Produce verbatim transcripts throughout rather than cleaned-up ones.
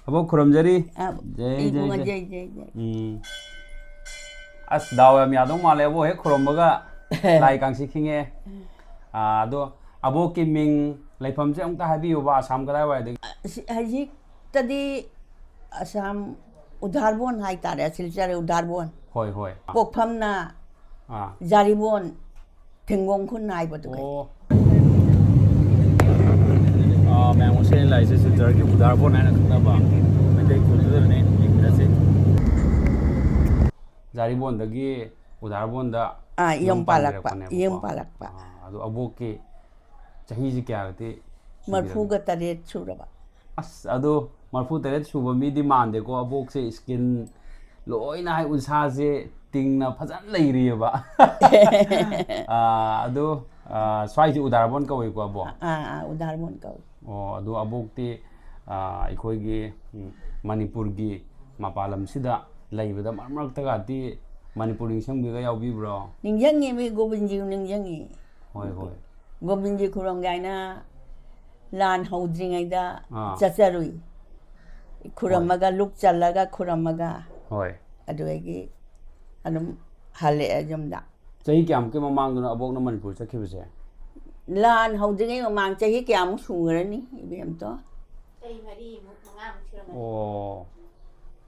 ꯑꯕꯣꯛ ꯈꯨꯔꯨꯝꯖꯔꯤ꯫ ꯑ, ꯖꯩ, ꯖꯩ, ꯏꯕꯨꯡꯉꯣ, ꯖꯩ꯫ ꯖꯩ, ꯖꯩ, ꯖꯩ꯫ ꯎꯝ꯫ ꯑꯁ, ꯗꯥꯎ ꯌꯥꯝ ꯌꯥꯗꯧ ꯃꯥꯜꯂꯦ ꯑꯕꯣꯛ, ꯍꯦꯛ ꯈꯨꯔꯨꯝꯕꯒ ꯂꯥꯏ ꯀꯥꯡꯁꯤ ꯈꯤꯡꯉꯦ꯫ ꯑꯥ, ꯑꯗꯣ ꯑꯕꯣꯛꯀꯤ ꯃꯤꯡ, ꯂꯩꯐꯝꯁꯦ ꯑꯃꯨꯛꯇ ꯍꯥꯏꯕꯤꯌꯨꯕ, ꯑꯁꯥꯝ ꯀꯗꯥꯏꯋꯥꯏꯗꯒꯤ? ꯑꯁꯤ-, ꯍꯧꯖꯤꯛꯇꯗꯤ ꯑꯁꯥꯝ ꯎꯗꯥꯔꯕꯣꯟ ꯍꯥꯏꯇꯥꯔꯦ, ꯁꯤꯜꯆꯔ ꯎꯗꯥꯔꯕꯣꯟ꯫ ꯍꯣꯏ, ꯍꯣꯏ꯫ ꯄꯣꯛꯐꯝꯅ ꯑꯥ꯫ ꯖꯥꯔꯤꯕꯣꯟ ꯊꯦꯡꯒꯣꯡ ꯈꯨꯟ ꯍꯥꯏꯕꯗꯨ꯫ ꯑꯣ꯫ ꯑꯥ, ꯃꯌꯥꯝ ꯉꯁꯤ ꯑꯩꯅ ꯂꯥꯛꯏꯁꯦ ꯁꯤꯜꯆꯔꯒꯤ ꯎꯗꯥꯔꯕꯣꯟ ꯍꯥꯏꯅ ꯈꯪꯅꯕ ꯃꯩꯇꯩ ꯈꯨꯜꯗꯨꯗꯅꯦ ꯑꯩꯅ ꯌꯦꯡꯃꯤꯟꯅꯁꯦ꯫ ꯖꯥꯔꯤꯕꯣꯟꯗꯒꯤ ꯎꯗꯥꯔꯕꯣꯟꯗ ꯑꯥ, ꯌꯨꯝ ꯄꯥꯜꯂꯛꯄ, ꯄꯥꯟꯕꯤꯔꯛꯄꯅꯦꯕꯀꯣ꯫ ꯌꯨꯝ ꯄꯥꯜꯂꯛꯄ꯫ ꯑꯥ, ꯑꯗꯣ ꯑꯕꯣꯛꯀꯤ ꯆꯍꯤꯁꯤ ꯀꯌꯥꯒꯗꯤ ꯁꯨꯕꯤꯔꯒꯦ? ꯃꯔꯐꯨꯒ ꯇꯔꯦꯠ ꯁꯨꯔꯕ꯫ ꯑꯁ, ꯑꯗꯣ ꯃꯔꯐꯨ ꯇꯔꯦꯠ ꯁꯨꯕ ꯃꯤꯗꯤ ꯃꯥꯟꯗꯦꯀꯣ, ꯑꯕꯣꯛꯁꯦ ꯁ꯭ꯀꯤꯟ ꯂꯣꯏꯅ ꯍꯥꯏ, ꯎꯟꯁꯥꯁꯦ ꯇꯤꯡꯅ ꯐꯖꯅ ꯂꯩꯔꯤꯑꯕ꯫ ꯑꯥ, ꯑꯗꯣ, ꯑꯥ, ꯁ꯭ꯋꯥꯏꯁꯦ ꯎꯗꯥꯔꯕꯣꯟ ꯀꯧꯏꯀꯣ, ꯑꯕꯣꯛ? ꯑꯥ, ꯑꯥ, ꯎꯗꯥꯔꯕꯣꯟ ꯀꯧꯏ꯫ ꯑꯣ, ꯑꯗꯣ ꯑꯕꯣꯛꯇꯤ, ꯑꯥ, ꯑꯩꯈꯣꯏꯒꯤ, ꯎꯝ, ꯃꯅꯤꯄꯨꯔꯒꯤ ꯃꯄꯥꯟ ꯂꯝꯁꯤꯗ ꯂꯩꯕꯗ ꯃꯔꯛ ꯃꯔꯛꯇꯒꯗꯤ ꯃꯅꯤꯄꯨꯔ ꯅꯤꯡꯁꯤꯡꯕꯤꯒ ꯌꯥꯎꯕꯤꯕ꯭ꯔꯣ? ꯅꯤꯡꯁꯤꯡꯉꯤ, ꯃꯤ ꯒꯣꯕꯤꯟꯖꯤꯕꯨ ꯅꯤꯡꯁꯤꯡꯉꯤ꯫ ꯍꯣꯏ, ꯍꯣꯏ꯫ ꯒꯣꯕꯤꯟꯖꯤ ꯈꯨꯔꯨꯝꯒꯦ ꯍꯥꯏꯅ ꯂꯥꯟ ꯍꯧꯗ꯭ꯔꯤꯉꯩꯗ ꯑꯥ꯫ ꯆꯠꯆꯔꯨꯏ꯫ ꯈꯨꯔꯝꯃꯒ, ꯂꯨꯛ ꯆꯜꯂꯒ ꯈꯨꯔꯝꯃꯒ, ꯍꯣꯏ꯫ ꯑꯗꯨꯗꯒꯤ ꯑꯗꯨꯝ ꯍꯜꯂꯛꯑꯦ ꯌꯨꯝꯗ꯫ ꯆꯍꯤ ꯀꯌꯥꯃꯨꯛꯀꯤ ꯃꯃꯥꯡꯗꯅꯣ ꯑꯕꯣꯛꯅ ꯃꯅꯤꯄꯨꯔ ꯆꯠꯈꯤꯕꯁꯦ? ꯂꯥꯟ ꯍꯧꯗ꯭ꯔꯤꯉꯩ ꯃꯃꯥꯡ ꯆꯍꯤ ꯀꯌꯥꯃꯨꯛ ꯁꯨꯈ꯭ꯔꯅꯤ, ꯏꯕꯦꯝꯇꯣ? ꯆꯍꯤ ꯃꯔꯤꯃꯨꯛ ꯃꯉꯥꯃꯨꯛ ꯁꯨꯔꯝꯃꯅꯤ꯫ ꯑꯣ꯫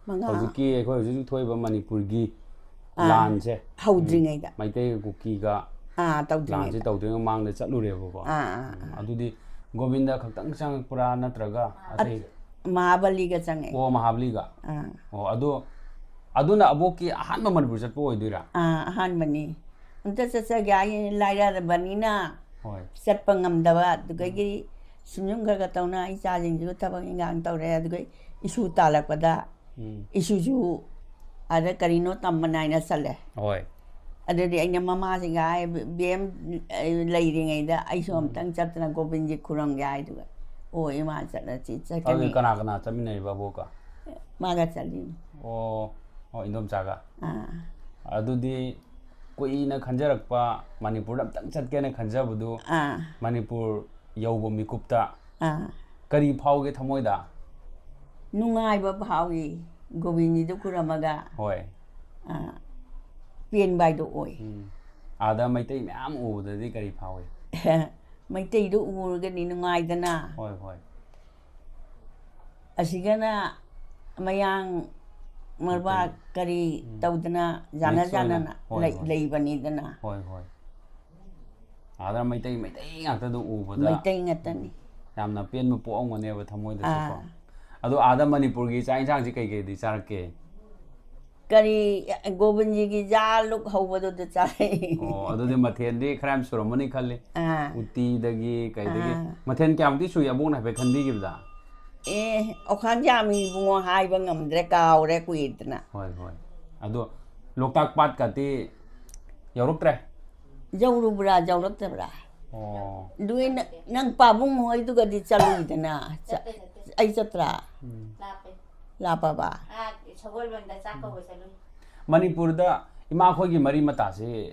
ꯃꯉꯥ꯫ ꯍꯧꯖꯤꯛꯀꯤ ꯑꯩꯈꯣꯏ ꯍꯧꯖꯤꯛ ꯍꯧꯖꯤꯛ ꯊꯣꯛꯏꯕ ꯃꯅꯤꯄꯨꯔꯒꯤ ꯑꯥ, ꯂꯥꯟꯁꯦ, ꯍꯧꯗ꯭ꯔꯤꯉꯩꯗ꯫ ꯎꯝ, ꯃꯩꯇꯩꯒ ꯀꯨꯀꯤꯒ ꯑꯥ, ꯂꯥꯟꯁꯦ ꯇꯧꯗ꯭ꯔꯤꯉꯩꯗ꯫ ꯇꯧꯗ꯭ꯔꯤꯉꯩ ꯃꯃꯥꯡꯗ ꯆꯠꯂꯨꯔꯦꯕꯀꯣ꯫ ꯑꯥ, ꯑꯥ, ꯑꯥ꯫ ꯑꯗꯨꯗꯤ ꯒꯣꯕꯤꯟꯗ ꯈꯛꯇꯪ ꯆꯪꯉꯛꯄ꯭ꯔꯥ, ꯅꯠꯇ꯭ꯔꯒ ꯑꯇꯩ? ꯃꯍꯥꯕꯂꯤꯒ ꯆꯪꯉꯦ꯫ ꯑꯣ, ꯃꯍꯥꯕꯂꯤꯒ꯫ ꯑꯥ, ꯑꯣ, ꯑꯗꯣ ꯑꯗꯨꯅ ꯑꯕꯣꯛꯀꯤ ꯑꯍꯥꯟꯕ ꯃꯅꯤꯄꯨꯔ ꯆꯠꯄ ꯑꯣꯏꯗꯣꯏꯔꯥ? ꯑꯥ, ꯑꯍꯥꯟꯕꯅꯤ꯫ ꯑꯝꯇ ꯆꯠꯆꯒꯦ ꯍꯥꯏ, ꯂꯥꯏꯔꯔꯕꯅꯤꯅ ꯍꯣꯏ꯫ ꯆꯠꯄ ꯉꯝꯗꯕ꯫ ꯑꯗꯨꯗꯒꯤ ꯁꯨꯝ ꯁꯨꯝ ꯈꯔ ꯈꯔ ꯇꯧꯅ ꯏꯆꯥꯁꯤꯡꯁꯤꯁꯨ ꯊꯕꯛ ꯏꯟꯈꯥꯡ ꯇꯧꯔꯦ꯫ ꯑꯗꯨꯒ ꯏꯁꯨ ꯇꯥꯜꯂꯛꯄꯗ ꯎꯝ꯫ ꯏꯁꯨꯁꯨ ꯑꯗ ꯀꯔꯤꯅꯣ ꯇꯝꯕ ꯅꯥꯏꯅ ꯆꯠꯂꯦ꯫ ꯍꯣꯏ꯫ ꯑꯗꯨꯗꯤ ꯑꯩꯅ ꯃꯃꯥꯁꯤꯡꯒ ꯍꯥꯏ, "ꯕꯦꯝ, ꯑꯩ ꯂꯩꯔꯤꯉꯩꯗ ꯑꯩꯁꯨ ꯑꯃꯨꯛꯇꯪ ꯆꯠꯇꯅ ꯒꯣꯕꯤꯟꯖꯤ ꯈꯨꯔꯝꯒꯦ" ꯍꯥꯏꯗꯨꯒ, "ꯑꯣ, ꯏꯃꯥ, ꯆꯠꯂꯁꯤ, ꯑꯗꯨꯗꯤ ꯆꯠꯀꯅꯤ"꯫ ꯀꯅꯥ ꯀꯅꯥ ꯆꯠꯃꯤꯟꯅꯔꯤꯕ ꯑꯕꯣꯛꯀ? ꯃꯥꯒ ꯆꯠꯂꯤꯅꯤ꯫ ꯑꯣ, ꯑꯣ, ꯏꯟꯗꯣꯝꯆꯥꯒ꯫ ꯑꯥ꯫ ꯑꯗꯨꯗꯤ ꯀꯨꯏꯅ ꯈꯟꯖꯔꯛꯄ, ꯃꯅꯤꯄꯨꯔꯗ ꯑꯝꯇꯪ ꯆꯠꯀꯦꯅ ꯈꯟꯖꯕꯗꯨ, ꯑꯥ꯫ ꯃꯅꯤꯄꯨꯔ ꯌꯧꯕ ꯃꯤꯀꯨꯞꯇ ꯑꯥ꯫ ꯀꯔꯤ ꯐꯥꯎꯒꯦ ꯊꯃꯣꯏꯗ? ꯅꯨꯡꯉꯥꯏꯕ ꯐꯥꯎꯏ꯫ ꯒꯣꯕꯤꯟꯖꯤꯗꯨ ꯈꯨꯔꯝꯃꯒ ꯍꯣꯏ ꯑ, ꯄꯦꯟꯕ ꯍꯥꯏꯗꯣ ꯑꯣꯏ꯫ ꯎꯝ꯫ ꯑꯥꯗ ꯃꯩꯇꯩ ꯃꯌꯥꯝ ꯎꯕꯗꯗꯤ ꯀꯔꯤ ꯐꯥꯎꯏ? ꯃꯩꯇꯩꯗꯨ ꯎꯔꯒꯗꯤ ꯅꯨꯡꯉꯥꯏꯗꯅ꯫ ꯍꯣꯏ ꯍꯣꯏ ꯑꯁꯤꯒꯅ ꯃꯌꯥꯡ ꯃꯔꯕꯥꯛ ꯀꯔꯤ ꯇꯧꯗꯅ ꯖꯥꯅ Mix ꯑꯣꯏꯅ꯫ ꯖꯥꯅꯅ ꯍꯣꯏ, ꯂꯩ- ꯍꯣꯏ꯫ ꯂꯩꯕꯅꯤꯗꯅ꯫ ꯍꯣꯏ ꯍꯣꯏ꯫ ꯑꯥꯗ ꯃꯩꯇꯩ ꯃꯩꯇꯩ ꯉꯥꯛꯇꯗ ꯎꯕꯗ ꯃꯩꯇꯩ ꯉꯥꯛꯇꯅꯤ꯫ ꯌꯥꯝꯅ ꯄꯦꯟꯕ ꯄꯣꯛꯑꯝꯒꯅꯦꯕ ꯊꯃꯣꯏꯗꯁꯨꯀꯣ꯫ ꯑꯥ꯫ ꯑꯗꯣ ꯑꯥꯗ ꯃꯅꯤꯄꯨꯔꯒꯤ ꯆꯥꯛ ꯌꯦꯟꯁꯥꯡꯁꯤ ꯀꯩꯀꯩꯗꯤ ꯆꯥꯔꯛꯀꯦ? ꯀꯔꯤ ꯒꯣꯕꯤꯟꯖꯤꯒꯤ ꯖꯥ ꯂꯨꯛ ꯍꯧꯕꯗꯨꯗ ꯆꯥꯔꯛꯏ꯫ ꯑꯣ, ꯑꯗꯨꯗꯤ ꯃꯊꯦꯜꯗꯤ ꯈꯔ ꯌꯥꯝ ꯁꯨꯔꯝꯃꯅꯤ ꯈꯜꯂꯤ꯫ ꯑꯥ꯫ ꯎꯇꯤꯗꯒꯤ ꯀꯩꯗꯒꯤ ꯑꯥ꯫ ꯃꯊꯦꯜ ꯀꯌꯥꯃꯨꯛꯇꯤ ꯁꯨꯏ ꯑꯕꯣꯛꯅ ꯍꯥꯏꯐꯦꯠ ꯈꯟꯕꯤꯈꯤꯕꯗ? ꯑꯦ, ꯑꯣꯈꯥꯛ ꯌꯥꯝꯃꯤ ꯏꯕꯨꯡꯉꯣ, ꯍꯥꯏꯕ ꯉꯝꯗ꯭ꯔꯦ, ꯀꯥꯎꯔꯦ ꯀꯨꯏꯗꯅ꯫ ꯍꯣꯏ ꯍꯣꯏ꯫ ꯑꯗꯣ ꯂꯣꯛꯇꯥꯛ ꯄꯥꯠꯀꯗꯤ ꯌꯧꯔꯛꯇ꯭ꯔꯦ? ꯌꯧꯔꯨꯕ꯭ꯔꯥ ꯌꯧꯔꯛꯇꯕ꯭ꯔꯥ? ꯑꯣ꯫ ꯑꯗꯨꯒꯤ ꯅ- ꯅꯪ ꯄꯥꯕꯨꯡ ꯍꯣꯏꯗꯨꯒꯗꯤ ꯆꯠꯂꯨꯏꯗꯅ? ꯆ- ꯑꯩ ꯆꯠꯇ꯭ꯔꯥ? ꯎꯝ꯫ ꯂꯥꯞꯄꯦ꯫ ꯂꯥꯞꯄꯕ? ꯑꯥ ꯁꯒꯣꯜꯕꯟꯗ ꯆꯥꯛ ꯀꯧꯕ ꯆꯠꯂꯨꯏ꯫ ꯃꯅꯤꯄꯨꯔꯗ ꯏꯃꯥ ꯑꯩꯈꯣꯏꯒꯤ ꯃꯔꯤ ꯃꯇꯥꯁꯤ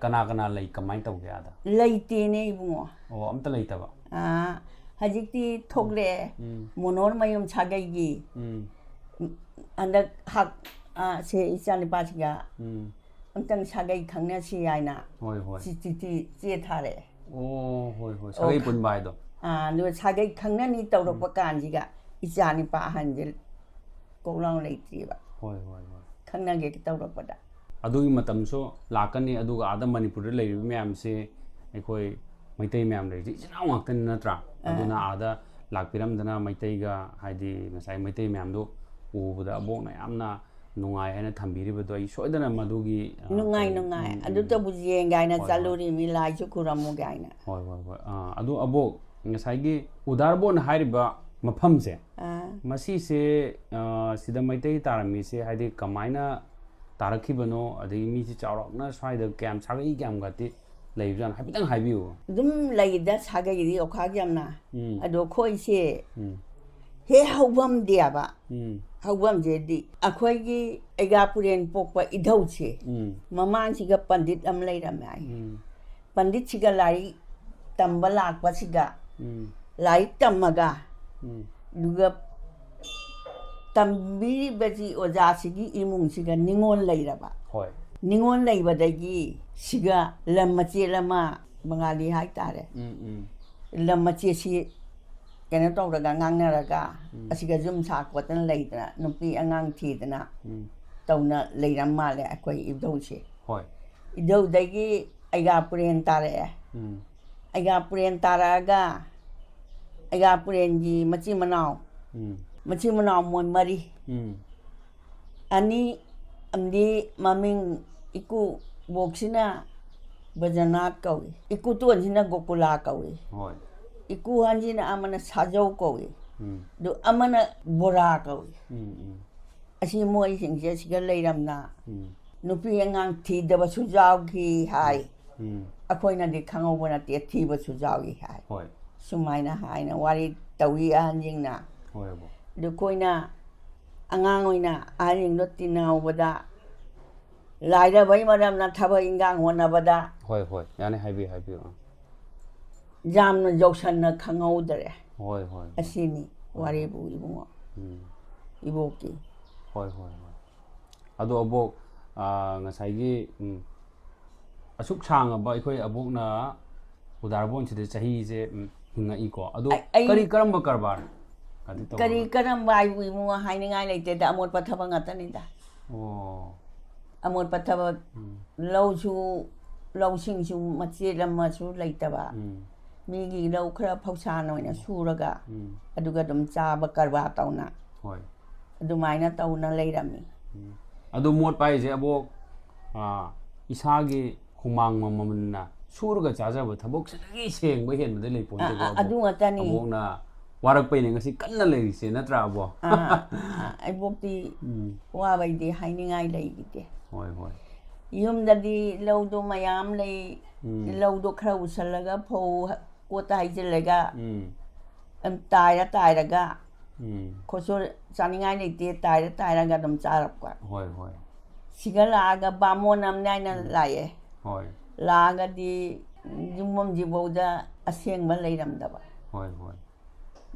ꯀꯅꯥ ꯀꯅꯥ ꯂꯩ, ꯀꯃꯥꯏꯅ ꯇꯧꯒꯦ ꯑꯥꯗ? ꯂꯩꯇꯦꯅꯦ ꯏꯕꯨꯡꯉꯣ꯫ ꯑꯣ, ꯑꯝꯇ ꯂꯩꯇꯕ? ꯑꯥ, ꯍꯧꯖꯤꯛꯇꯤ ꯊꯣꯛꯂꯛꯑꯦ꯫ ꯎꯝ꯫ ꯃꯣꯅꯣꯔ ꯃꯌꯨꯝ ꯁꯥꯒꯩꯒꯤ ꯎꯝ꯫ ꯍꯟꯗꯛ ꯍꯛ ꯑꯥ, ꯁꯦ ꯏꯆꯥꯅꯨꯄꯥꯁꯤꯒ ꯎꯝ꯫ ꯑꯝꯇꯪ ꯁꯥꯒꯩ ꯈꯪꯅꯁꯤ ꯍꯥꯏꯅ ꯍꯣꯏ ꯍꯣꯏ꯫ ꯆꯤ- ꯆꯤꯊꯤ ꯆꯦ ꯊꯥꯔꯛꯑꯦ꯫ ꯑꯣ, ꯍꯣꯏ ꯍꯣꯏ꯫ ꯁꯥꯒꯩ ꯑꯣ, ꯄꯨꯟꯕ ꯍꯥꯏꯗꯣ꯫ ꯑꯥ, ꯑꯗꯨꯒ ꯁꯥꯒꯩ ꯈꯪꯅꯅꯤ ꯇꯧꯔꯛꯄ ꯀꯥꯟꯁꯤꯒ ꯏꯆꯥ ꯅꯨꯄꯥ ꯑꯍꯟꯁꯦ ꯀꯣꯛꯂꯥꯎ ꯂꯩꯇ꯭ꯔꯤꯕ꯫ ꯍꯣꯏ ꯍꯣꯏ ꯍꯣꯏ꯫ ꯈꯪꯅꯒꯦ ꯇꯧꯔꯛꯄꯗ꯫ ꯑꯗꯨꯒꯤ ꯃꯇꯝꯁꯨ ꯂꯥꯛꯀꯅꯤ꯫ ꯑꯗꯨꯒ ꯑꯥꯗ ꯃꯅꯤꯄꯨꯔꯗ ꯂꯩꯔꯤꯕ ꯃꯌꯥꯝꯁꯤ ꯑꯩꯈꯣꯏ ꯃꯩꯇꯩ ꯃꯌꯥꯝ ꯂꯩꯔꯤꯁꯦ ꯏꯆꯤꯟ ꯏꯅꯥꯎ ꯉꯥꯛꯇꯅꯤ ꯅꯠꯇ꯭ꯔꯥ? ꯑꯥ꯫ ꯑꯗꯨꯅ ꯑꯥꯗ ꯂꯥꯛꯄꯤꯔꯝꯗꯅ ꯃꯩꯇꯩꯒ, ꯍꯥꯏꯗꯤ ꯉꯁꯥꯏ ꯃꯩꯇꯩ ꯃꯌꯥꯝꯗꯣ ꯎꯕꯗ ꯑꯕꯣꯛꯅ ꯌꯥꯝꯅ ꯅꯨꯡꯉꯥꯏ ꯍꯥꯏꯅ ꯊꯝꯕꯤꯔꯤꯕꯗꯣ ꯑꯩ ꯁꯣꯏꯗꯅ ꯃꯗꯨꯒꯤ, ꯑ, ꯅꯨꯡꯉꯥꯏ ꯀꯔꯤ, ꯅꯨꯡꯉꯥꯏ꯫ ꯎꯝ, ꯑꯗꯨ ꯎꯝ꯫ ꯇꯧꯕꯁꯤ ꯌꯦꯡꯒꯦ ꯍꯥꯏꯅ ꯍꯣꯏ, ꯆꯠꯂꯨꯔꯤꯃꯤ, ꯂꯥꯏꯁꯨ ꯈꯨꯔꯝꯃꯨꯒꯦ ꯍꯥꯏꯅ꯫ ꯍꯣꯏ ꯍꯣꯏ ꯍꯣꯏ꯫ ꯑꯥ, ꯑꯗꯨ ꯑꯕꯣꯛ ꯉꯁꯥꯏꯒꯤ ꯎꯗꯥꯔꯕꯣꯟ ꯍꯥꯏꯔꯤꯕ ꯃꯐꯝꯁꯦ, ꯑꯥ꯫ ꯃꯁꯤꯁꯦ, ꯑ, ꯁꯤꯗ ꯃꯩꯇꯩ ꯇꯥꯔꯝꯃꯤꯁꯦ ꯍꯥꯏꯗꯤ ꯀꯃꯥꯏꯅ ꯇꯥꯔꯛꯈꯤꯕꯅꯣ, ꯑꯗꯒꯤ ꯃꯤꯁꯤ ꯆꯥꯎꯔꯥꯛꯅ ꯁ꯭ꯋꯥꯏꯗ ꯀꯌꯥꯝ ꯁꯥꯒꯩ ꯀꯌꯥꯝꯒꯗꯤ ꯂꯩꯕꯖꯥꯠꯅꯣ ꯍꯥꯏꯐꯦꯠꯇꯪ ꯍꯥꯏꯕꯤꯌꯨ꯫ ꯑꯗꯨꯝ ꯂꯩꯗ ꯁꯥꯒꯩꯗꯤ ꯑꯣꯈꯥꯛ ꯌꯥꯝꯅ꯫ ꯎꯝ꯫ ꯑꯗꯣ ꯑꯩꯈꯣꯏꯁꯦ ꯎꯝ꯫ ꯍꯦꯛ ꯍꯧꯐꯝꯗꯦꯕ꯫ ꯎꯝ꯫ ꯍꯧꯐꯝꯁꯦꯗꯤ ꯑꯩꯈꯣꯏꯒꯤ ꯑꯩꯒꯥꯄꯨꯔꯦꯟ ꯄꯣꯛꯄ ꯏꯙꯧꯁꯦ ꯎꯝ꯫ ꯃꯃꯥꯡꯁꯤꯒ ꯄꯟꯗꯤꯠ ꯑꯃ ꯂꯩꯔꯝꯃꯦ ꯍꯥꯏ꯫ ꯎꯝ꯫ ꯄꯟꯗꯤꯠꯁꯤꯒ ꯂꯥꯏꯔꯤꯛ ꯇꯝꯕ ꯂꯥꯛꯄꯁꯤꯒ ꯎꯝ꯫ ꯂꯥꯏꯔꯤꯛ ꯇꯝꯃꯒ ꯎꯝ꯫ ꯑꯗꯨꯒ ꯇꯝꯕꯤꯔꯤꯕꯁꯤ ꯑꯣꯖꯥꯁꯤꯒꯤ ꯏꯃꯨꯡꯁꯤꯒ ꯅꯤꯉꯣꯜ ꯂꯩꯔꯕ꯫ ꯍꯣꯏ꯫ ꯅꯤꯉꯣꯜ ꯂꯩꯕꯗꯒꯤ ꯁꯤꯒ ꯂꯝ ꯃꯆꯦꯠ ꯑꯃ, ꯕꯪꯒꯥꯂꯤ ꯍꯥꯏꯇꯥꯔꯦ, ꯎꯝ ꯎꯝ ꯂꯝ ꯃꯆꯦꯠꯁꯤ ꯀꯩꯅꯣ ꯇꯧꯔꯒ ꯉꯥꯡꯅꯔꯒ ꯑꯁꯤꯒ ꯌꯨꯝ ꯁꯥ ꯈꯣꯠꯇꯅ ꯂꯩꯗꯅ, ꯅꯨꯄꯤ ꯑꯉꯥꯡ ꯊꯤꯗꯅ ꯎꯝ ꯇꯧꯅ ꯂꯩꯔꯝ ꯃꯥꯜꯂꯦ ꯑꯩꯈꯣꯏ ꯏꯙꯧꯁꯦ꯫ ꯍꯣꯏ꯫ ꯏꯙꯧꯗꯒꯤ ꯑꯩꯒꯥ ꯄꯨꯔꯦꯟ ꯇꯥꯔꯛꯑꯦ꯫ ꯎꯝ ꯑꯩꯒꯥ ꯄꯨꯔꯦꯟ ꯇꯥꯔꯛꯑꯒ ꯑꯩꯒꯥ ꯄꯨꯔꯦꯟꯒꯤ ꯃꯆꯤꯟ ꯃꯅꯥꯎ, ꯎꯝ ꯃꯆꯤꯟ ꯃꯅꯥꯎ ꯃꯣꯏ ꯃꯔꯤ, ꯎꯝ ꯑꯅꯤ ꯑꯃꯗꯤ ꯃꯃꯤꯡ ꯏꯀꯨꯕꯣꯛꯁꯤꯅ ꯕꯖꯅꯥꯊ ꯀꯧꯏ, ꯏꯀꯨꯇꯣꯟꯁꯤꯅ ꯒꯣꯀꯨꯂꯥ ꯀꯧꯏ, ꯍꯣꯏ꯫ ꯏꯀꯨ ꯑꯍꯟꯁꯤꯅ ꯑꯃꯅ ꯁꯥꯖꯧ ꯀꯧꯏ, ꯎꯝ ꯑꯗꯨ ꯑꯃꯅ ꯕꯣꯔꯥ ꯀꯧꯏ꯫ ꯎꯝ ꯎꯝ ꯑꯁꯤ ꯃꯣꯏꯁꯤꯡꯁꯦ ꯁꯤꯒ ꯂꯩꯔꯝꯅ ꯎꯝ ꯅꯨꯄꯤ ꯑꯉꯥꯡ ꯊꯤꯗꯕꯁꯨ ꯌꯥꯎꯈꯤ ꯍꯥꯏ꯫ ꯎꯝ ꯑꯩꯈꯣꯏꯅꯗꯤ ꯈꯪꯍꯧꯕ ꯅꯠꯇꯦ, ꯊꯤꯕꯁꯨ ꯌꯥꯎꯏ ꯍꯥꯏ꯫ ꯍꯣꯏ꯫ ꯁꯨꯃꯥꯏꯅ ꯍꯥꯏꯅ ꯋꯥꯔꯤ ꯇꯧꯏ ꯑꯍꯟꯁꯤꯡꯅ꯫ ꯍꯣꯏ ꯑꯕꯣꯛ꯫ ꯑꯗꯨ ꯑꯩꯈꯣꯏꯅ ꯑꯉꯥꯡ ꯑꯣꯏꯅ ꯑꯍꯟꯁꯤꯡꯗꯣ ꯇꯤꯟꯅꯍꯧꯕꯗ, ꯂꯥꯏꯔꯕꯩ ꯃꯔꯝꯅ ꯊꯕꯛ ꯏꯟꯈꯥꯡ ꯍꯣꯠꯅꯕꯗ ꯍꯣꯏ ꯍꯣꯏ, ꯌꯥꯅꯤ, ꯍꯥꯏꯕꯤꯌꯨ ꯍꯥꯏꯕꯤꯌꯨ꯫ ꯑꯥ꯫ ꯌꯥꯝꯅ ꯌꯧꯁꯟꯅ ꯈꯪꯍꯧꯗꯔꯦ꯫ ꯍꯣꯏ ꯍꯣꯏ ꯍꯣꯏ꯫ ꯑꯁꯤꯅꯤ ꯋꯥꯔꯤꯕꯨ ꯏꯕꯨꯡꯉꯣ, ꯎꯝ ꯏꯕꯣꯛꯀꯤ꯫ ꯍꯣꯏ ꯍꯣꯏ ꯍꯣꯏ꯫ ꯑꯗꯣ ꯑꯕꯣꯛ, ꯑꯥ, ꯉꯁꯥꯏꯒꯤ, ꯎꯝ, ꯑꯁꯨꯛ ꯁꯥꯡꯉꯕ ꯑꯩꯈꯣꯏ ꯑꯕꯣꯛꯅ ꯈꯨꯗꯥꯔꯕꯣꯟꯁꯤꯗ ꯆꯍꯤꯁꯦ, ꯎꯝ, ꯍꯤꯡꯉꯛꯏꯀꯣ꯫ ꯑꯗꯣ ꯑꯩ- ꯑꯩ- ꯀꯔꯤ ꯀꯔꯝꯕ ꯀꯔꯕꯥꯔ ꯀꯗꯤ ꯇꯧꯔꯒ? ꯀꯔꯤ ꯀꯔꯝꯕ ꯍꯥꯏꯕꯨ ꯏꯕꯨꯡꯉꯣ ꯍꯥꯏꯅꯤꯡꯉꯥꯏ ꯂꯩꯇꯦꯗ, ꯑꯃꯣꯠꯄ ꯊꯕꯛ ꯉꯥꯛꯇꯅꯤꯗ꯫ ꯑꯣ꯫ ꯑꯃꯣꯠꯄ ꯊꯕꯛ, ꯎꯝ꯫ ꯂꯧꯁꯨ, ꯂꯧꯁꯤꯡꯁꯨ ꯃꯆꯦꯠ ꯑꯃꯁꯨ ꯂꯩꯇꯕ꯫ ꯎꯝ꯫ ꯃꯤꯒꯤ ꯂꯧ ꯈꯔ ꯐꯧꯁꯥꯟ ꯑꯣꯏꯅ ꯁꯨꯔꯒ ꯎꯝ꯫ ꯑꯗꯨꯒ ꯑꯗꯨꯝ ꯆꯥꯕ ꯀꯔꯕꯥꯔ ꯇꯧꯅ ꯍꯣꯏ꯫ ꯑꯗꯨꯃꯥꯏꯅ ꯇꯧꯅ ꯂꯩꯔꯝꯃꯤ꯫ ꯎꯝ꯫ ꯑꯗꯨ ꯃꯣꯠꯄ ꯍꯥꯏꯁꯦ ꯑꯕꯣꯛ, ꯑꯥ, ꯏꯁꯥꯒꯤ ꯍꯨꯃꯥꯡ ꯃꯃꯜꯅ ꯁꯨꯔꯒ ꯆꯥꯖꯕ ꯊꯕꯛꯁꯤꯗꯒꯤ ꯁꯦꯡꯕ ꯍꯦꯟꯕꯗ ꯂꯩ ꯄꯣꯟꯇꯦꯀꯣ, ꯑꯥ, ꯑꯥ, ꯑꯕꯣꯛ꯫ ꯑꯗꯨ ꯉꯥꯛꯇꯅꯤ꯫ ꯑꯕꯣꯛꯅ ꯋꯥꯔꯛꯄꯩꯅꯦ ꯉꯁꯤ ꯀꯟꯅ ꯂꯩꯔꯤꯁꯦ, ꯅꯠꯇ꯭ꯔꯥ ꯑꯕꯣꯛ? ꯑꯥ, ꯑꯥ, ꯑꯩꯕꯣꯛꯇꯤ ꯎꯝ꯫ ꯋꯥꯕꯩꯗꯤ ꯍꯥꯏꯅꯤꯡꯉꯥꯏ ꯂꯩꯈꯤꯗꯦ꯫ ꯍꯣꯏ ꯍꯣꯏ꯫ ꯌꯨꯝꯗꯗꯤ ꯂꯧꯗꯣ ꯃꯌꯥꯝ ꯂꯩ, ꯎꯝ꯫ ꯂꯧꯗꯣ ꯈꯔ ꯎꯁꯜꯂꯒ ꯐꯧ ꯀꯣꯠꯇ ꯍꯩꯖꯤꯜꯂꯒ ꯎꯝ꯫ ꯑꯗꯨꯝ ꯇꯥꯏꯔ ꯇꯥꯏꯔꯒ ꯎꯝ꯫ ꯈꯣꯠꯁꯣ ꯆꯥꯅꯤꯡꯉꯥꯏ ꯂꯩꯇꯦ, ꯇꯥꯏꯔ ꯇꯥꯏꯔꯒ ꯑꯗꯨꯝ ꯆꯥꯔꯛꯄ꯫ ꯍꯣꯏ ꯍꯣꯏ꯫ ꯁꯤꯒ ꯂꯥꯛꯑꯒ ꯕꯥꯃꯣꯟ ꯑꯃꯅꯦ ꯍꯥꯏꯅ ꯂꯥꯛꯑꯦ꯫ ꯍꯣꯏ꯫ ꯂꯥꯛꯑꯒꯗꯤ ꯌꯨꯝꯐꯝꯁꯤꯐꯧꯗ ꯑꯁꯦꯡꯕ ꯂꯩꯔꯝꯗꯕ꯫ ꯍꯣꯏ ꯍꯣꯏ꯫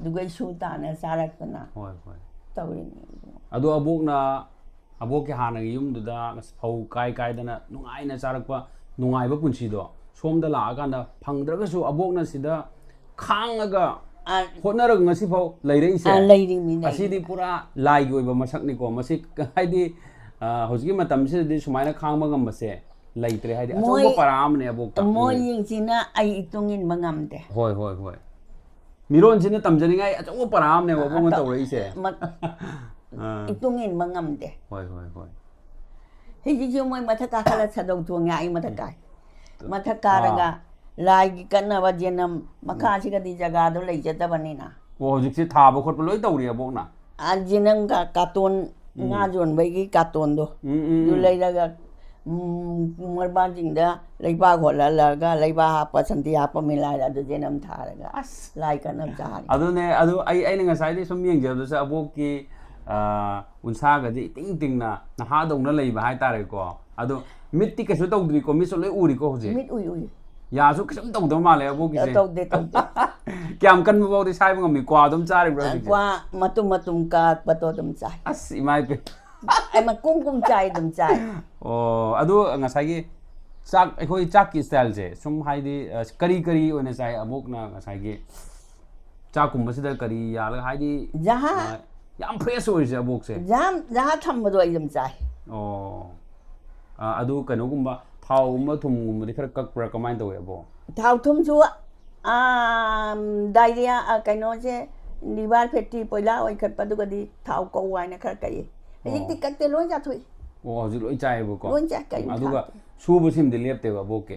ꯑꯗꯨꯒ ꯏꯁꯨ ꯇꯥꯅ ꯆꯥꯔꯛꯇꯅ ꯍꯣꯏ ꯍꯣꯏ ꯇꯧꯔꯤꯅꯤ꯫ ꯑꯗꯣ ꯑꯕꯣꯛꯅ ꯑꯕꯣꯛꯀꯤ ꯍꯥꯟꯅꯒꯤ ꯌꯨꯝꯗꯨꯗ ꯐꯧ ꯀꯥꯏ ꯀꯥꯏꯗꯅ ꯅꯨꯡꯉꯥꯏꯅ ꯆꯥꯔꯛꯄ ꯅꯨꯡꯉꯥꯏꯕ ꯄꯨꯟꯁꯤꯗꯣ ꯁꯣꯝꯗ ꯂꯥꯛꯑꯀꯥꯟꯗ ꯐꯪꯗ꯭ꯔꯒꯁꯨ ꯑꯕꯣꯛꯅ ꯁꯤꯗ ꯈꯥꯡꯉꯒ ꯑ, ꯍꯣꯠꯅꯔꯒ ꯉꯁꯤꯐꯥꯎ ꯂꯩꯔꯛꯏꯁꯦ꯫ ꯑ, ꯂꯩꯔꯤꯃꯤ, ꯂꯩꯔꯤꯃꯤ꯫ ꯑꯁꯤꯗꯤ ꯄꯨꯔꯥ ꯂꯥꯏꯒꯤ ꯑꯣꯏꯕ ꯃꯁꯛꯅꯤꯀꯣ꯫ ꯃꯁꯤ ꯍꯥꯏꯗꯤ ꯑ, ꯍꯧꯖꯤꯛꯀꯤ ꯃꯇꯝꯁꯤꯗꯗꯤ ꯁꯨꯃꯥꯏꯅ ꯈꯥꯡꯕ ꯉꯝꯕꯁꯦ ꯂꯩꯇ꯭ꯔꯦ꯫ ꯍꯥꯏꯗꯤ ꯑꯆꯧꯕ ꯃꯣꯏ- ꯄꯔꯥ ꯑꯃꯅꯦ ꯑꯕꯣꯛꯇ꯫ ꯎꯝ꯫ ꯃꯣꯏꯁꯤꯡꯁꯤꯅ ꯑꯩ ꯏꯇꯨꯡ ꯏꯟꯕ ꯉꯝꯗꯦ꯫ ꯍꯣꯏ ꯍꯣꯏ ꯍꯣꯏ꯫ ꯃꯤꯔꯣꯟꯁꯤꯅ ꯇꯝꯖꯅꯤꯡꯉꯥꯏ ꯑꯆꯧꯕ ꯄꯔꯥ ꯑꯃꯅꯦꯕ ꯑꯕꯣꯛꯅ ꯑꯇ- ꯇꯧꯔꯛꯏꯁꯦ꯫ ꯃ- ꯑꯥ꯫ ꯏꯇꯨꯡ ꯏꯟꯕ ꯉꯝꯗꯦ꯫ ꯍꯣꯏ ꯍꯣꯏ ꯍꯣꯏ꯫ ꯍꯧꯖꯤꯛꯁꯨ ꯃꯣꯏ ꯃꯊꯛ ꯀꯥꯈꯠꯂ ꯁꯥꯗꯧ ꯊꯣꯡꯉꯦ, ꯑꯩ ꯃꯊꯛ ꯀꯥꯏ꯫ ꯃꯊꯛ ꯀꯥꯔꯒ ꯑꯥ꯫ ꯂꯥꯏꯒꯤ ꯀꯠꯅꯕ ꯖꯦꯅꯝ, ꯃꯈꯥꯁꯤꯒꯗꯤ ꯖꯒꯥꯗꯣ ꯂꯩꯖꯗꯕꯅꯤꯅ꯫ ꯑꯣ, ꯍꯧꯖꯤꯛꯁꯦ ꯊꯥꯕ ꯈꯣꯠꯄ ꯂꯣꯏ ꯇꯧꯔꯤ ꯑꯕꯣꯛꯅ꯫ ꯑ, ꯖꯦꯅꯝ ꯀꯥ-, ꯀꯥꯇꯣꯟ, ꯉꯥ ꯌꯣꯟꯕꯒꯤ ꯀꯥꯇꯣꯟꯗꯣ꯫ ꯎꯝ, ꯎꯝ, ꯑꯗꯨ ꯎꯝ꯫ ꯂꯩꯔꯒ, ꯎꯝ, ꯃꯔꯕꯥꯡꯁꯤꯡꯗ ꯂꯩꯕꯥꯛ ꯍꯣꯜꯍꯜꯂꯒ, ꯂꯩꯕꯥꯛ ꯍꯥꯞꯄ, ꯁꯟꯊꯤ ꯍꯥꯞꯄ ꯃꯤꯂꯥꯏꯗ ꯑꯗꯨ ꯖꯦꯅꯝ ꯊꯥꯔꯒ ꯑꯁ꯫ ꯂꯥꯏ ꯀꯠꯅꯕ ꯆꯥꯔꯤ꯫ ꯑꯗꯨꯅꯦ, ꯑꯗꯨ ꯑꯩ, ꯑꯩꯅ ꯉꯁꯥꯏꯗꯤ ꯁꯨꯝ ꯌꯦꯡꯖꯕꯗꯁꯨ ꯑꯕꯣꯛꯀꯤ, ꯑ, ꯎꯟꯁꯥꯒꯁꯦ ꯏꯇꯤꯡ ꯇꯤꯡꯅ ꯅꯍꯥꯗꯧꯅ ꯂꯩꯕ ꯍꯥꯏꯇꯥꯔꯦꯀꯣ꯫ ꯑꯗꯣ ꯃꯤꯠꯇꯤ ꯀꯩꯁꯨ ꯇꯧꯗ꯭ꯔꯤꯀꯣ, ꯃꯤꯠꯁꯨ ꯂꯣꯏ ꯎꯔꯤꯀꯣ ꯍꯧꯖꯤꯛ꯫ ꯃꯤꯠ ꯎꯏ ꯎꯏ꯫ ꯌꯥꯁꯨ ꯀꯩꯁꯨꯝ ꯇꯧꯗꯕ ꯃꯥꯜꯂꯦ ꯑꯕꯣꯛꯀꯤꯁꯦ꯫ ꯇꯧꯗꯦ, ꯇꯧꯗꯦ꯫ ꯀꯌꯥꯝ ꯀꯟꯕ ꯐꯥꯎꯗꯤ ꯁꯥꯏꯕ ꯉꯝꯃꯤ, ꯀ꯭ꯋꯥ ꯑꯗꯨꯝ ꯆꯥꯔꯤꯕ꯭ꯔꯥ ꯍꯧꯖꯤꯛꯁꯦ? ꯀ꯭ꯋꯥ ꯃꯇꯨꯝ ꯃꯇꯨꯝ ꯀꯛꯄꯗꯣ ꯑꯗꯨꯝ ꯆꯥꯏ꯫ ꯑꯁ, ꯏꯃꯥ ꯏꯄꯦ꯫ ꯑꯩ ꯃꯀꯨꯝ ꯀꯨꯝ ꯆꯥꯏ, ꯑꯗꯨꯝ ꯆꯥꯏ꯫ ꯑꯣ, ꯑꯗꯨ ꯉꯁꯥꯏꯒꯤ ꯆꯥꯛ, ꯑꯩꯈꯣꯏ ꯆꯥꯛꯀꯤ ꯁ꯭ꯇꯥꯏꯜꯁꯦ ꯁꯨꯝ ꯍꯥꯏꯗꯤ, ꯑ, ꯀꯔꯤ ꯀꯔꯤ ꯑꯣꯏꯅ ꯆꯥꯏ ꯑꯕꯣꯛꯅ? ꯉꯁꯥꯏꯒꯤ ꯆꯥꯛꯀꯨꯝꯕꯁꯤꯗ ꯀꯔꯤ ꯌꯥꯜꯂꯒ, ꯍꯥꯏꯗꯤ, ꯖꯍꯥ꯫ ꯑ, ꯌꯥꯝ ꯐ꯭ꯔꯦꯁ ꯑꯣꯏꯔꯤꯁꯦ ꯑꯕꯣꯛꯁꯦ꯫ ꯖꯍꯥ, ꯖꯍꯥ ꯊꯝꯕꯗꯣ ꯑꯩ ꯑꯗꯨꯝ ꯆꯥꯏ꯫ ꯑꯣ꯫ ꯑ, ꯑꯗꯨ ꯀꯩꯅꯣꯒꯨꯝꯕ, ꯊꯥꯎꯒꯨꯝꯕ ꯊꯨꯝꯒꯨꯝꯕꯗꯤ ꯈꯔ ꯀꯛꯄ꯭ꯔꯥ, ꯀꯃꯥꯏꯅ ꯇꯧꯋꯦ ꯑꯕꯣꯛ? ꯊꯥꯎ ꯊꯨꯝꯁꯨ, ꯑꯥ, ꯗꯥꯏꯔꯤꯌꯥ, ꯑ, ꯀꯩꯅꯣꯁꯦ, ꯂꯤꯚꯔ ꯐꯦꯇꯤ, ꯄꯣꯏꯂꯥ ꯑꯣꯏꯈꯠꯄꯗꯨꯒꯗꯤ ꯊꯥꯎ ꯀꯧ ꯍꯥꯏꯅ ꯈꯔ ꯀꯛꯏ꯫ ꯍꯧꯖꯤꯛꯇꯤ ꯑꯣ꯫ ꯀꯛꯇꯦ, ꯂꯣꯏ ꯆꯥꯊꯣꯛꯏ꯫ ꯑꯣ, ꯍꯧꯖꯤꯛ ꯂꯣꯏ ꯆꯥꯏꯌꯦꯕꯀꯣ? ꯂꯣꯏ ꯆꯥꯏ, ꯀꯔꯤꯝ ꯑꯗꯨꯒ ꯊꯥꯛꯇꯦ꯫ ꯁꯨꯕꯁꯤꯃꯗꯤ ꯂꯦꯞꯇꯦꯕ ꯑꯕꯣꯛꯀꯤ,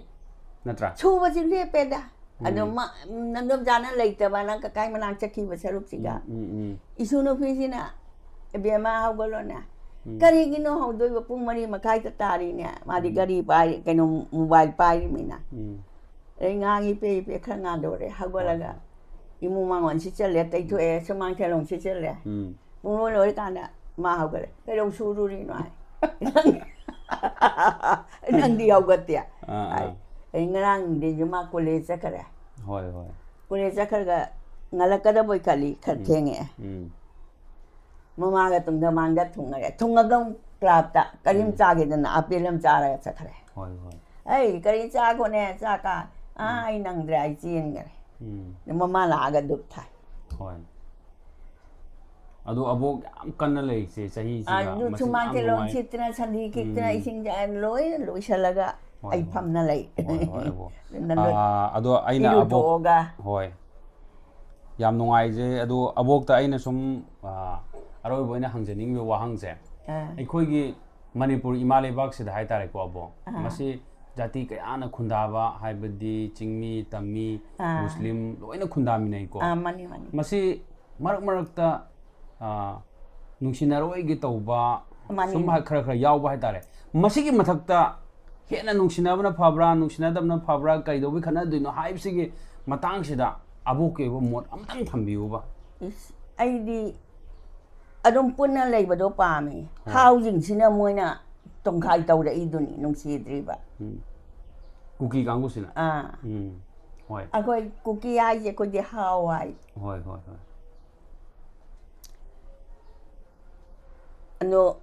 ꯅꯠꯇ꯭ꯔꯥ? ꯁꯨꯕꯁꯤ ꯂꯦꯞꯄꯦꯗ꯫ ꯑꯗꯣ ꯃ-, ꯅꯝꯗꯣꯝꯆꯥꯅ ꯂꯩꯇꯕꯅ ꯀꯀꯥꯏ ꯃꯅꯥꯛ ꯆꯠꯈꯤꯕ ꯁꯔꯨꯛꯁꯤꯒ꯫ ꯎꯝ, ꯎꯝ, ꯏꯁꯨ ꯅꯨꯄꯤꯁꯤꯅ, "ꯏꯕꯦꯝꯃ, ꯍꯧꯒꯠꯂꯣꯅꯦ꯫ ꯎꯝ꯫ ꯀꯔꯤꯒꯤꯅꯣ ꯍꯧꯗꯣꯏꯕ? ꯄꯨꯡ ꯃꯔꯤ ꯃꯈꯥꯏꯗ ꯇꯥꯔꯤꯅꯦ"꯫ ꯃꯥꯗꯤ ꯒꯥꯔꯤ ꯄꯥꯏ, ꯀꯩꯅꯣ, ꯃꯣꯕꯥꯏꯜ ꯄꯥꯏꯔꯤꯃꯤꯅ꯫ ꯎꯝ꯫ ꯑꯗꯩ ꯉꯥꯡ ꯏꯄꯦ ꯏꯄꯦ ꯈꯔ ꯉꯥꯡꯗꯧꯔꯦ꯫ ꯍꯧꯒꯠꯂꯒ ꯏꯃꯨꯡ ꯃꯥꯡꯒꯣꯟ ꯁꯤꯠꯆꯜꯂꯦ, ꯇꯩꯊꯣꯛꯑꯦ, ꯁꯨꯃꯥꯡ ꯁꯦꯂꯣꯡ ꯁꯤꯠꯆꯜꯂꯦ꯫ ꯎꯝ꯫ ꯄꯨꯡ ꯂꯣꯏ ꯂꯣꯏꯔꯀꯥꯟꯗ ꯃꯥ ꯍꯧꯒꯠꯂꯦ꯫ "ꯀꯩꯗꯧ ꯁꯨꯔꯨꯔꯤꯅꯣ?" ꯍꯥꯏ꯫ "ꯅꯪꯗꯤ ꯍꯧꯒꯠꯇꯦ?" ꯑꯥ, ꯍꯥꯏ꯫ ꯑꯥ꯫ ꯑꯩ ꯉꯔꯥꯡ ꯅꯨꯡꯊꯤꯟꯁꯨ ꯃꯥ ꯀꯣꯂꯦꯖ ꯆꯠꯈ꯭ꯔꯦ꯫ ꯍꯣꯏ, ꯍꯣꯏ꯫ ꯀꯣꯂꯦꯖ ꯆꯠꯈ꯭ꯔꯒ ꯉꯜꯂꯛꯀꯗꯕꯣꯏ ꯈꯜꯂꯤ, ꯈꯔ ꯊꯦꯡꯉꯛꯑꯦ꯫ ꯎꯝ꯫ ꯃꯃꯥꯒ ꯇꯨꯡꯗ ꯃꯥꯡꯗ ꯊꯨꯡꯉꯔꯦ꯫ ꯊꯨꯡꯉꯒ ꯑꯃꯨꯛ ꯀ꯭ꯂꯥꯕꯇ ꯀꯔꯤꯝ ꯎꯝ꯫ ꯆꯥꯒꯦꯗꯅ ꯑꯄꯦꯜ ꯑꯃ ꯆꯥꯔꯒ ꯆꯠꯈ꯭ꯔꯦ꯫ ꯍꯣꯏ, ꯍꯣꯏ꯫ "ꯑꯩ ꯀꯔꯤ ꯆꯥꯈꯣꯅꯦ, ꯆꯥꯛꯀ?" "ꯑꯥ, ꯎꯝ꯫ ꯑꯩ ꯅꯪꯗ꯭ꯔꯦ, ꯑꯩ ꯆꯦꯟꯈ꯭ꯔꯦ"꯫ ꯎꯝ꯫ ꯑꯗꯨ ꯃꯃꯥ ꯂꯥꯛꯑꯒ ꯗꯨꯞ ꯊꯥꯏ꯫ ꯍꯣꯏ꯫ ꯑꯗꯣ ꯑꯕꯣꯛ ꯌꯥꯝ ꯀꯟꯅ ꯂꯩꯔꯤꯁꯦ ꯆꯍꯤꯁꯤꯒ, ꯑꯗꯨ ꯃꯁꯤ ꯁꯨꯃꯥꯡ ꯌꯥꯝ ꯇꯦꯂꯣꯡ ꯅꯨꯡꯉꯥꯏ꯫ ꯁꯤꯠꯇꯅ ꯁꯟꯗꯤ ꯈꯤꯛꯇꯅ ꯎꯝ꯫ ꯏꯁꯤꯡ ꯂꯣꯏꯅ ꯂꯣꯏꯁꯤꯜꯂꯒ ꯍꯣꯏ, ꯑꯩ ꯍꯣꯏ꯫ ꯐꯝꯅ ꯂꯩ꯫ ꯍꯣꯏ, ꯍꯣꯏ, ꯑꯕꯣꯛ꯫ ꯑꯗꯨꯅ ꯂꯣꯏ ꯑꯥ, ꯑꯗꯣ ꯑꯩꯅ ꯑꯕꯣꯛ ꯏꯔꯨꯊꯣꯛꯑꯒ꯫ ꯍꯣꯏ꯫ ꯌꯥꯝ ꯅꯨꯡꯉꯥꯏꯖꯩ꯫ ꯑꯗꯣ ꯑꯕꯣꯛꯇ ꯑꯩꯅ ꯁꯨꯝ, ꯑꯥ, ꯑꯔꯣꯏꯕ ꯑꯣꯏꯅ ꯍꯪꯖꯅꯤꯡꯉꯤꯕ ꯋꯥꯍꯪꯁꯦ, ꯑꯥ꯫ ꯑꯩꯈꯣꯏꯒꯤ ꯃꯅꯤꯄꯨꯔ ꯏꯃꯥ ꯂꯩꯕꯥꯛꯁꯤꯗ ꯍꯥꯏꯇꯥꯔꯦꯀꯣ, ꯑꯕꯣꯛ, ꯑꯥ꯫ ꯃꯁꯤ ꯖꯥꯇꯤ ꯀꯌꯥꯅ ꯈꯨꯟꯗꯥꯕ, ꯍꯥꯏꯕꯗꯤ ꯆꯤꯡꯃꯤ, ꯇꯝꯃꯤ, ꯑꯥ꯫ ꯃꯨꯁꯂꯤꯝ ꯂꯣꯏꯅ ꯈꯨꯟꯗꯥꯃꯤꯟꯅꯩꯀꯣ꯫ ꯑꯥ, ꯃꯥꯅꯤ, ꯃꯥꯅꯤ꯫ ꯃꯁꯤ ꯃꯔꯛ ꯃꯔꯛꯇ, ꯑꯥ, ꯅꯨꯡꯁꯤꯅꯔꯣꯏꯒꯦ ꯇꯧꯕ, ꯃꯥꯅꯤ꯫ ꯁꯨꯝ ꯈꯔ ꯈꯔ ꯌꯥꯎꯕ ꯍꯥꯏꯇꯥꯔꯦ꯫ ꯃꯁꯤꯒꯤ ꯃꯊꯛꯇ ꯍꯦꯟꯅ ꯅꯨꯡꯁꯤꯅꯕꯅ ꯐꯕ꯭ꯔꯥ, ꯅꯨꯡꯁꯤꯅꯗꯕꯅ ꯐꯕ꯭ꯔꯥ, ꯀꯩꯗꯧꯕꯩ ꯈꯠꯅꯗꯣꯏꯅꯣ ꯍꯥꯏꯕꯁꯤꯒꯤ ꯃꯇꯥꯡꯁꯤꯗ ꯑꯕꯣꯛꯀꯤ ꯑꯣꯏꯕ ꯃꯣꯠ ꯑꯃꯇꯪ ꯊꯝꯕꯤꯌꯨꯕ꯫ ꯏꯁ, ꯑꯩꯗꯤ ꯑꯗꯨꯝ ꯄꯨꯟꯅ ꯂꯩꯕꯗꯣ ꯄꯥꯝꯃꯤ꯫ ꯍꯣꯏ꯫ ꯍꯥꯎꯁꯤꯡꯁꯤꯅ ꯃꯣꯏꯅ ꯇꯣꯡꯈꯥꯏ ꯇꯧꯔꯛꯏꯗꯨꯅꯤ, ꯅꯨꯡꯁꯤꯗ꯭ꯔꯤꯕ꯫ ꯎꯝ꯫ ꯀꯨꯀꯤ ꯀꯥꯡꯕꯨꯁꯤꯅ? ꯑꯥ꯫ ꯎꯝ꯫ ꯍꯣꯏ꯫ ꯑꯩꯈꯣꯏ ꯀꯨꯀꯤ ꯍꯥꯏꯁꯦ ꯑꯩꯈꯣꯏꯗꯤ ꯍꯥꯎ ꯍꯥꯏ꯫ ꯍꯣꯏ, ꯍꯣꯏ, ꯍꯣꯏ꯫ ꯑꯗꯣ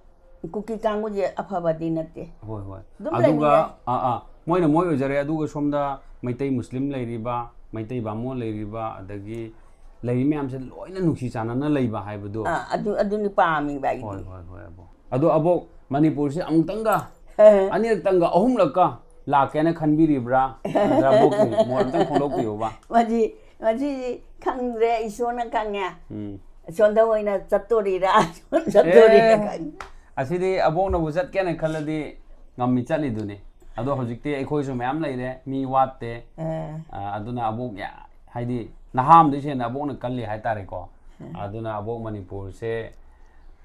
ꯀꯨꯀꯤ ꯀꯥꯡꯕꯨꯁꯦ ꯑꯐꯕꯗꯤ ꯅꯠꯇꯦ꯫ ꯍꯣꯏ, ꯍꯣꯏ꯫ ꯑꯗꯨꯝ ꯑꯗꯨꯒ, ꯂꯩꯃꯤꯟꯅꯩ꯫ ꯑꯥ, ꯑꯥ, ꯃꯣꯏꯅ ꯃꯣꯏ ꯑꯣꯏꯖꯔꯦ, ꯑꯗꯨꯒ ꯁꯣꯝꯗ ꯃꯩꯇꯩ ꯃꯨꯁꯂꯤꯝ ꯂꯩꯔꯤꯕ, ꯃꯩꯇꯩ ꯕꯥꯃꯣꯟ ꯂꯩꯔꯤꯕ, ꯑꯗꯒꯤ ꯂꯩꯔꯤ ꯃꯌꯥꯝꯁꯦ ꯂꯣꯏꯅ ꯅꯨꯡꯁꯤ ꯆꯥꯟꯅꯅ ꯂꯩꯕ ꯍꯥꯏꯕꯗꯣ꯫ ꯑꯥ, ꯑꯗꯨ, ꯑꯗꯨꯅꯤ ꯄꯥꯝꯃꯤꯕ ꯑꯩꯗꯤ꯫ ꯍꯣꯏ, ꯍꯣꯏ, ꯍꯣꯏ, ꯑꯕꯣꯛ꯫ ꯑꯗꯣ ꯑꯕꯣꯛ, ꯃꯅꯤꯄꯨꯔꯁꯦ ꯑꯃꯨꯛꯇꯪꯒ, ꯑꯅꯤꯔꯛꯇꯪꯒ, ꯑꯍꯨꯝꯂꯛꯀ ꯂꯥꯛꯀꯦꯅ ꯈꯟꯕꯤꯔꯤꯕ꯭ꯔꯥ? ꯅꯠꯇ꯭ꯔ ꯑꯕꯣꯛꯀꯤ ꯃꯣꯠ ꯑꯝꯇꯪ ꯐꯣꯡꯗꯣꯛꯄꯤꯌꯨꯕ꯫ ꯃꯁꯤ, ꯃꯁꯤꯗꯤ ꯈꯪꯗ꯭ꯔꯦ, ꯏꯁꯣꯔꯅ ꯈꯪꯉꯦ꯫ ꯎꯝ꯫ ꯁꯣꯝꯗ ꯑꯣꯏꯅ ꯆꯠꯇꯣꯔꯤꯔꯥ? ꯆꯠꯇꯣꯔꯤꯔꯥ ꯑꯦ, ꯈꯪꯗꯦ꯫ ꯑꯁꯤꯗꯤ ꯑꯕꯣꯛꯅꯕꯨ ꯆꯠꯀꯦꯅ ꯈꯜꯂꯗꯤ ꯉꯝꯃꯤ ꯆꯠꯂꯤꯗꯨꯅꯤ꯫ ꯑꯗꯣ ꯍꯧꯖꯤꯛꯇꯤ ꯑꯩꯈꯣꯏꯁꯨ ꯃꯌꯥꯝ ꯂꯩꯔꯦ, ꯃꯤ ꯋꯥꯠꯇꯦ꯫ ꯑꯦ꯫ ꯑ, ꯑꯗꯨꯅ ꯑꯕꯣꯛ ꯌꯥ-, ꯍꯥꯏꯗꯤ ꯅꯍꯥ ꯑꯃꯗꯩ ꯍꯦꯟꯅ ꯑꯕꯣꯛꯅ ꯀꯜꯂꯤ ꯍꯥꯏꯇꯥꯔꯦꯀꯣ꯫ ꯎꯝ꯫ ꯑꯗꯨꯅ ꯑꯕꯣꯛ ꯃꯅꯤꯄꯨꯔꯁꯦ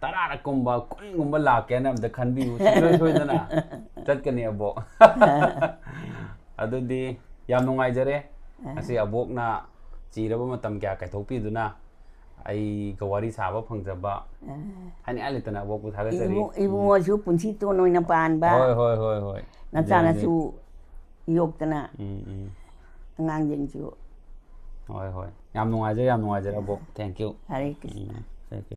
ꯇꯔꯥꯔꯛꯀꯨꯝꯕ, ꯀꯨꯟꯒꯨꯝꯕ ꯂꯥꯛꯀꯦꯅ ꯑꯝꯇ ꯈꯟꯕꯤꯌꯨ, ꯁꯨꯡꯁꯣꯏ ꯁꯣꯏꯗꯅ ꯆꯠꯀꯅꯤ ꯑꯕꯣꯛ꯫ ꯑꯗꯨꯗꯤ ꯌꯥꯝ ꯅꯨꯡꯉꯥꯏꯖꯔꯦ꯫ ꯎꯝ꯫ ꯉꯁꯤ ꯑꯕꯣꯛꯅ ꯆꯤꯔꯕ ꯃꯇꯝ ꯀꯌꯥ ꯀꯥꯏꯊꯣꯛꯄꯤꯗꯨꯅ ꯑꯩꯒ ꯋꯥꯔꯤ ꯁꯥꯕ ꯐꯪꯖꯕ ꯎꯝ꯫ ꯍꯥꯏꯅꯤꯡꯉꯥꯏ ꯂꯩꯇꯅ ꯑꯕꯣꯛꯄꯨ ꯊꯥꯒꯠꯆꯔꯤ꯫ ꯏꯕꯨꯡ-, ꯏꯕꯨꯡꯉꯣꯁꯨ ꯄꯨꯟꯁꯤ ꯇꯣꯟ ꯑꯣꯏꯅ ꯄꯥꯟꯕ꯫ ꯍꯣꯏ, ꯍꯣꯏ, ꯍꯣꯏ, ꯍꯣꯏ꯫ ꯅꯆꯥꯅꯁꯨ ꯌꯣꯛꯇꯅ ꯎꯝ, ꯎꯝ꯫ ꯑꯉꯥꯡꯁꯤꯡꯁꯨ ꯍꯣꯏ, ꯍꯣꯏ꯫ ꯌꯥꯝ ꯅꯨꯡꯉꯥꯏꯖꯔꯦ, ꯌꯥꯝ ꯅꯨꯡꯉꯥꯏꯖꯔꯦ ꯑꯕꯣꯛ, thank you꯫ ꯍꯔꯦ ꯀ꯭ꯔꯤꯁꯅ꯫ ꯎꯝ꯫